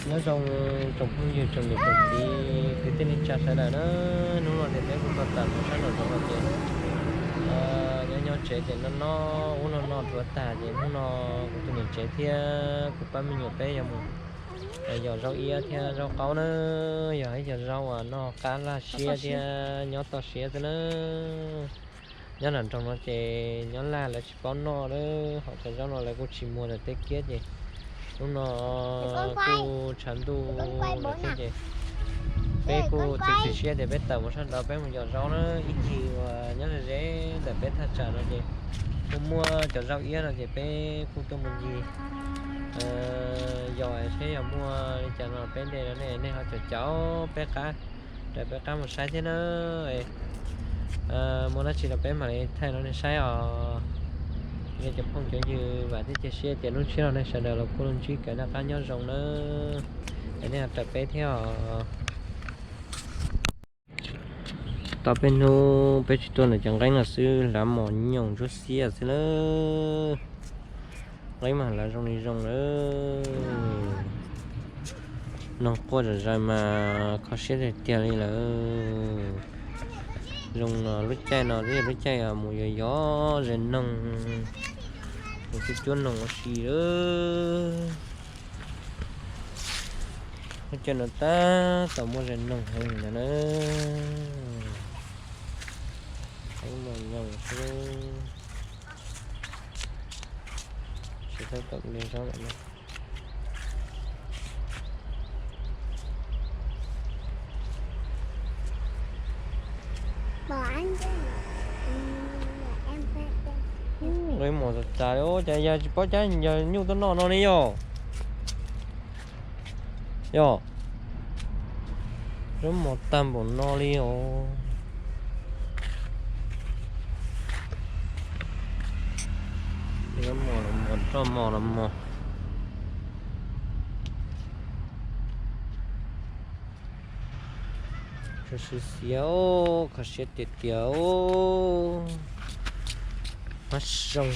Nyob zoo tsoom phooj ywg tsoom niam tsoom txiv kwv tij neej tsa sawv daws na, hnub no ces peb kuj tuaj tawm mus sab nraum zoov no ces nyob nyob tsev ces noj noj ub noj no dhuav tag ces hnub no kuv tus niam tsev thiab kuv pab me nyuam peb yuav mus yos zaub iab thiab zaub qaub na, yog ib co zaub uas noj qab laj siab thiab nyob toj siab xwb na. Nyob nram nroog no ces nyob laj lawv tsis paub noj lawm, hos cov zaub no lawv kuj tsis muag ntawm teb kiab ces hnub no kuj tshav ntuj lawm thiab ces peb kuj txiav txim siab tias peb tawm mus sab nraud peb mus yos zaub na. Ib ncig uas nyob ze ze ntawm peb thaj tsam no ces kuj muaj cov zaub iab no ces peb kuj tuaj mus ncig yos seb yog muaj li cas no peb de rau nej, nej ho caum caum peb qab, raws peb qab mus saib thiab na. Muaj dab tsi los peb mam li thaij rau nej saib os. Yog cov phooj cov ywg, vam thiab cia siab tias hnub tshiab no nej sawv daws los kuj ntsib kev noj qab nyob zoo na. Es nej ho raws peb thiab os. Tau peb hnub peb tsis tuaj ntawm cov nqeeb no xwb, hlav mos nyoos ntsuab xiab xwb na. Nqeeb mas hlav zoo li zoo lawm. Noog quaj zom zaws mas kho siab tiag tiag li lawm. Zoo no lub caij no twb yog lub caij mus yos yos zes noog, mus cuab cuab noog ua si lawm. Lub caij no tab tom muaj zes noog heev li ntawd na. Hlav mos nyoos xwb. Tsis tau tom li zaub lawm na. Nqeeb mos tas tas li, cas yog tsis paub cab yog nyuj tuaj noj no ne yog. Yog, zaub mos tag npaum no li os. Zaub mos los mos, roj mos los mos. Siav siav, kho siab tiag tiag. Mab zoo.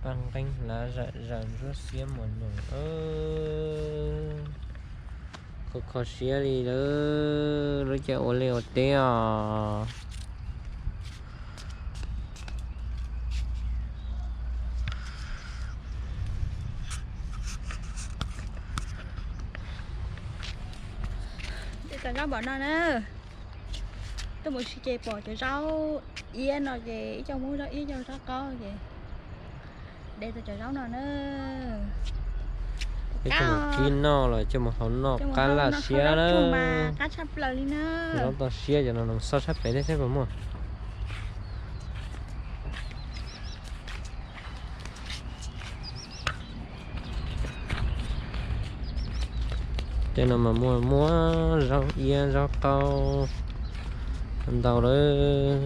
Paj nqeeb hlav zom zaws ntsuab xiab mos nyoos. Kho kho siab li lawm, lub caij ua liaj ua teb os. Cov zaub npaum no na, tuaj mus si ces pom cov zaub iab no ces ib co muab zaub iab, ib co zaub qaub ces de tau cov zaub no na. Coj mus kib noj los coj mus hau noj qab laj siab na. Qab tshaj plaws li na. Zaub toj siab cov no xob sab pem thiab seb puas muaj. Tej no mas muaj muab zaub iab zaub qaub ntau lawm.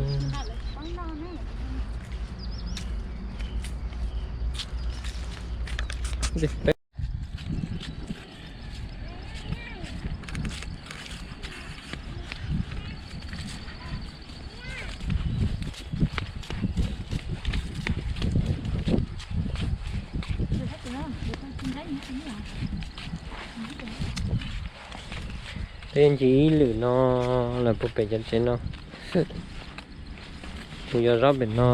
Peb ncig ib lwm no lawm puag pem cov tsev no, mus yos zaub pem no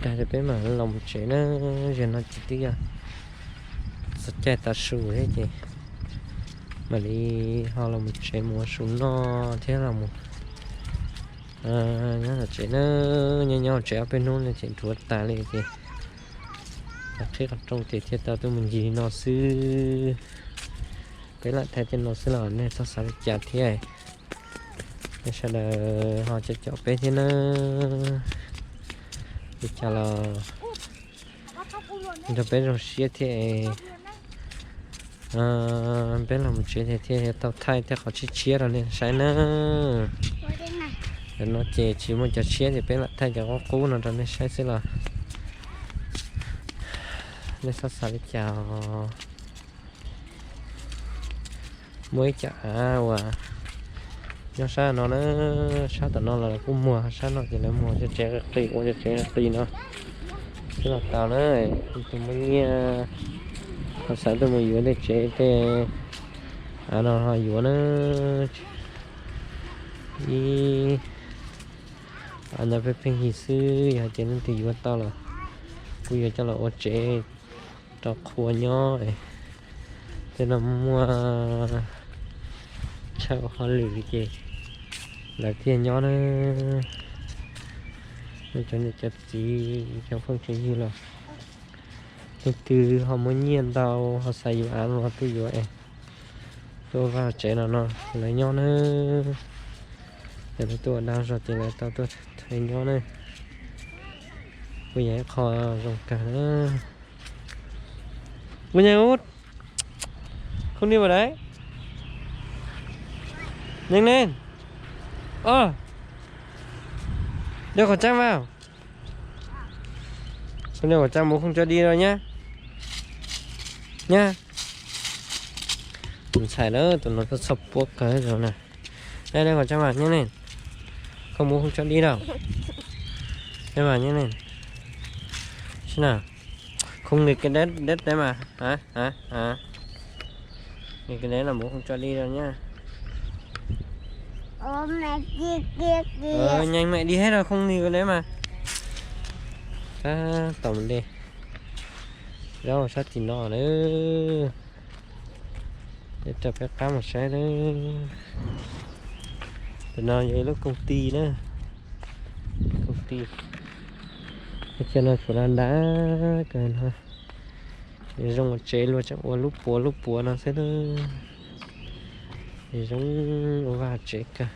tag ces peb mam los mus tsev na. Zaum no ces twb yog txog caij tav su thiab ces mam li ho los mus tsev mus ua su noj thiab los mus nyob tom tsev na. Nyob nyob tsev ob peb hnub no ces dhuav tas li ces qhib qhov rooj ces thiaj tau tuaj mus ncig no xwb. Peb lam thaij tej no xwb los nej txhob xav li cas thiab. Nej sawv daws ho caum caum peb thiab na. Li cas los nrog peb zoo siab thiab. Peb los mus tsev ces thiaj tau thaij tej qhov tshiab tshiab rau nej saib na. Tam no ces tsis muaj cov tshiab ces peb lam thaij cov qub qub no rau nej saib xwb los nej txhob xav li cas. Muaj ib co av uas nyob sab no na, sab tom no los lawv kuj muag, sab no ces lawv muag cov tsev qis qis, ua cov tsev qis qis no xwb los tau na. Tus muaj nyiaj Ho xav tuaj mus yuav tej tsev tej av no ho yuav na. Ib av ntawd pheej pheej yig xwb, yog hais tias leej twg yuav tau los kuv yuav coj los ua tsev rau qhua nyob. Tej no muaj chaw hauj lwm ces lawv thiaj nyob na. Cov niam cov txiv cov phooj cov ywg los leej twg ho muaj nyiaj ntau ho xav yuav av los tuaj yuav es tuaj vaj tsev no no lawv nyob na. Ces lawv tuaj ua dab zog ces lawv tau tuaj nyob na. Kuj yog ib qho zoo kawg na. Ua nyav ub, không đi vào đấy. Nhanh lên. Ơ, đeo khẩu trang vào. Không đeo khẩu trang bố không cho đi đâu nhá. Nhá. Tus ntxhais na, tus no txhob puab kawg zaum na. Đây, đeo khẩu trang vào, nhanh lên. Không, bố không cho đi đâu. Đeo vào, nhanh lên. Xem nào. Không nghịch cái đét, đét đấy mà. Hả? Hả? Hả? Nghịch cái đấy là bố không cho đi đâu nhá. Ơ, mẹ kia, kia, kia. Ờ, nhanh mẹ đi hết rồi, không nghịch cái đấy mà. Sab tom ntej, zaub sab tim no na. Peb rau peb qab mus saib na. Tus no yog ib lub công ty na. Công ty. Peb chaw no tsuas dab dab kawg no. Zoo ua tsev luag tseem ua lub puav lub puav no xwb na. Zoo ua vaj tsev kawg.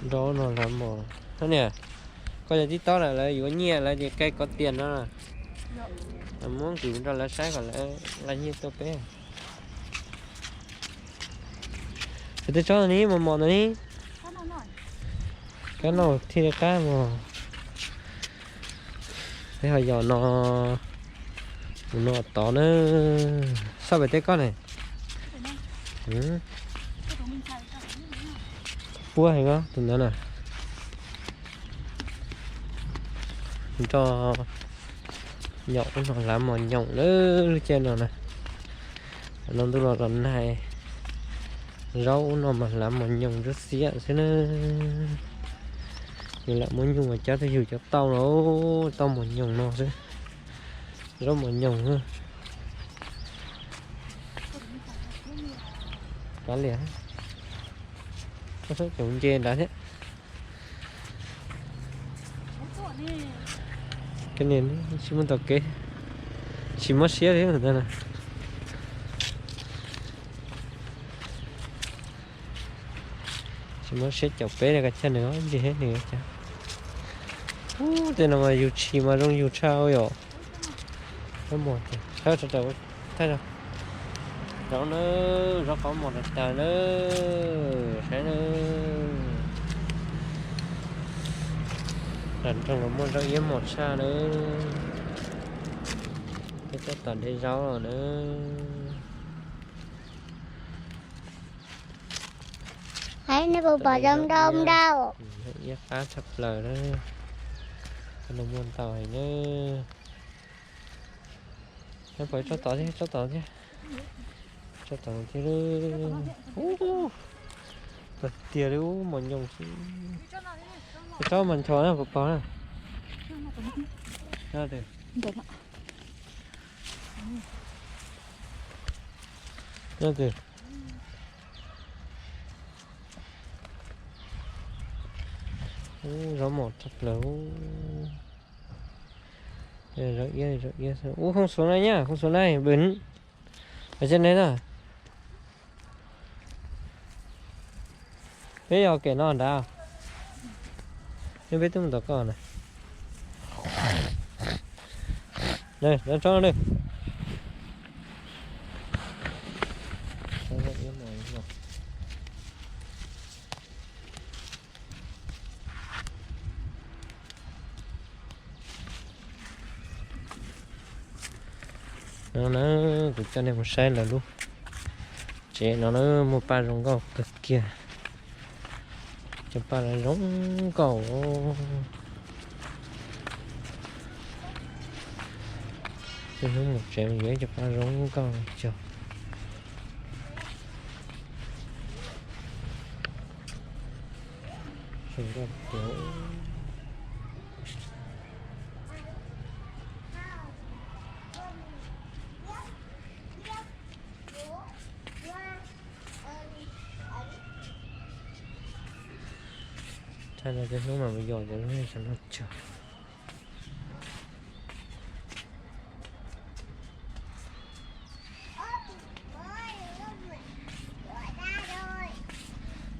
Nrau no hlav mos. Niam, koj yog tib tob lawm, lawv yuav nyiaj lawv ces cai kov tias no. Muab nqis rau lawv saib kom lawv nqa nyiaj tuaj peb. Tej tsob ntawd ni, mos mos ntawd ni. Kab no thiaj li qab mos. Peb ho yos no, mus no tod na. Soj pem tej koj ne. Puab heev os tus ntawd na. Nrau yos ub no hlav mos nyoos lawm lub caij no na. No ntuj los los nag, zaub ub no mas hlav mos nyoos ntsuab xiab xwb na. Yus lam muab nyuj mas cab tuaj yug cov tauj los tauj mos nyoos no xwb. Zaub mos nyoos na. Kav liam, koj txhob caum nce nrad thiab. Koj niam tsis muaj tau kev, tsis mob siab li ntawd na. Tsis mob siab caum peb no, kav chawj nws ntsis thiab nws cas. Ub, tej no mas yug tshis mas zoo yug tshaj yom. Zaub mos, thaij, zaub na, zaub qhov mos tas tas na, saib na. Nram nroog los muaj zaub iab mos tshaj na. Peb tab tom de zaub los na. Hais nej puas pom zoo ntau ntau. Iab qab tshaj plaws na. Los muaj ntau heev na. Pom tsob tod thiab, tsob tod thiab. Tsob tod thiab. Ub, tag tiag li, ub, mos nyoos xwb. Tsob mas ncho na, pos pos na. Nyob twg? Ub, zaub mos tshaj plaws. Zaub iab, zaub iab. Ub, không xuống đây nhá, không xuống đây, bẩn. Ở trên đấy rồi. Peb yog kem no nrad. Peb twb mus tom koj na. Nyob tsob no. No na, kuv coj nej mus saib lawv lub tsev no na, muaj paj zoo nkauj kawg kiag. Cov paj lawv zoo nkauj. Tej hnub mus tsev mus yuav ib co qab zoo nkauj cog. Zoo nkauj tiag. Thaij no tej hnub mas mus yos cov lub neej saum no cog.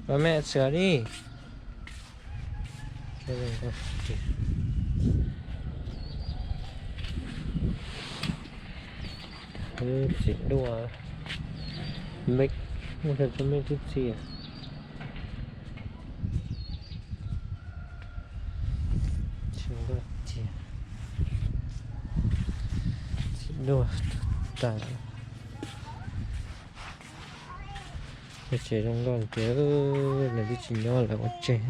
Ba mẹ sửa đi. Txiv duaj, mej, muaj rau mej twb txias. Txiv duaj tiag, txiv duaj tas. Tsev zoo nkauj tiag, lawv twb tsis nyob lawv ua tseg,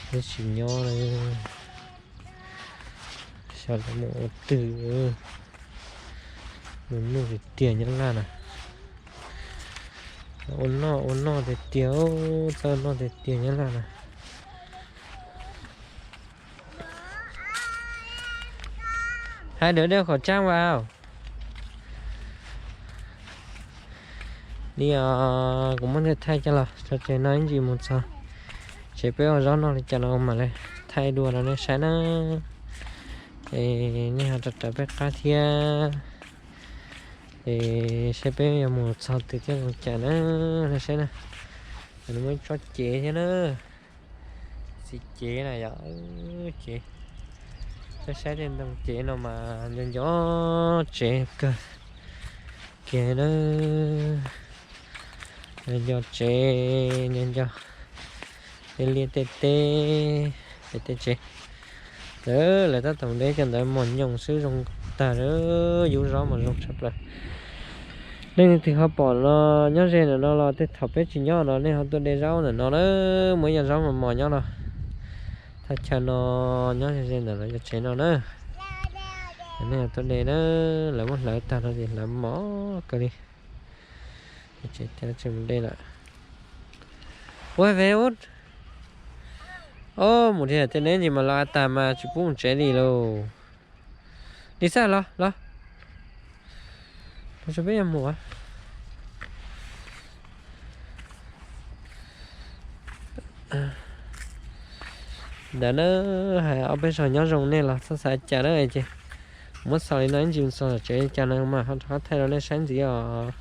twb tsis nyob lawm. Xyov lawv mus ua twg, mus noj tiag tiag nyob laj na. Ua noj ua noj tiag tiag, txawj noj tiag tiag nyob laj na. Hai đứa đeo khẩu trang vào. Li os, kuv muab ntej thaij coj los tso tsev no ib ntsis mus txog tsev peb ua zaub noj li cas no mam li thaij dua rau nej saib na. Es nej ho rau rawv peb qab thiab. Es saib peb yuav mus txog twg thiab zoo cas na, nej saib na. Nws muaj ib tsob cev thiab na. Txiv cev na yom, cev. Peb saib tej ntoo cev no mas nco nco tsev kawg kiag na. Nco nco tsev, nco nco tej liaj tej teb, tej teb tsev. Lawv tab tom de cov ntawd mos nyoos xwb zoo tag, yub zaub mas zoo tshaj plaws. Leej twg ho pom no nyob ze ntawm no los tej thaum peb tsis nyob no nej ho tuaj de zaub ntawm no na, muaj ib co zaub mos mos nyob no. Thaj chaw no nyob ze ze ntawm lawv cov tsev no na. Nej ho tuaj de na, lawv muab hlawv tag no ces hlawv mos kawg li. Tsev mus de lawm. Ua ve ub. Ob, mus dhia tej neb ntsis mas los tag mas tsis pub mus tsev li lauj. Li xaj los los. Los tso peb yuav mus. Ntawd na, hais ob peb zaug nyob zoo nej los txhob xav cas na ces muab xaus li no ib ntsis txog tsev li cas no mas ho rov qab thaij rau nej saib ntxiv os.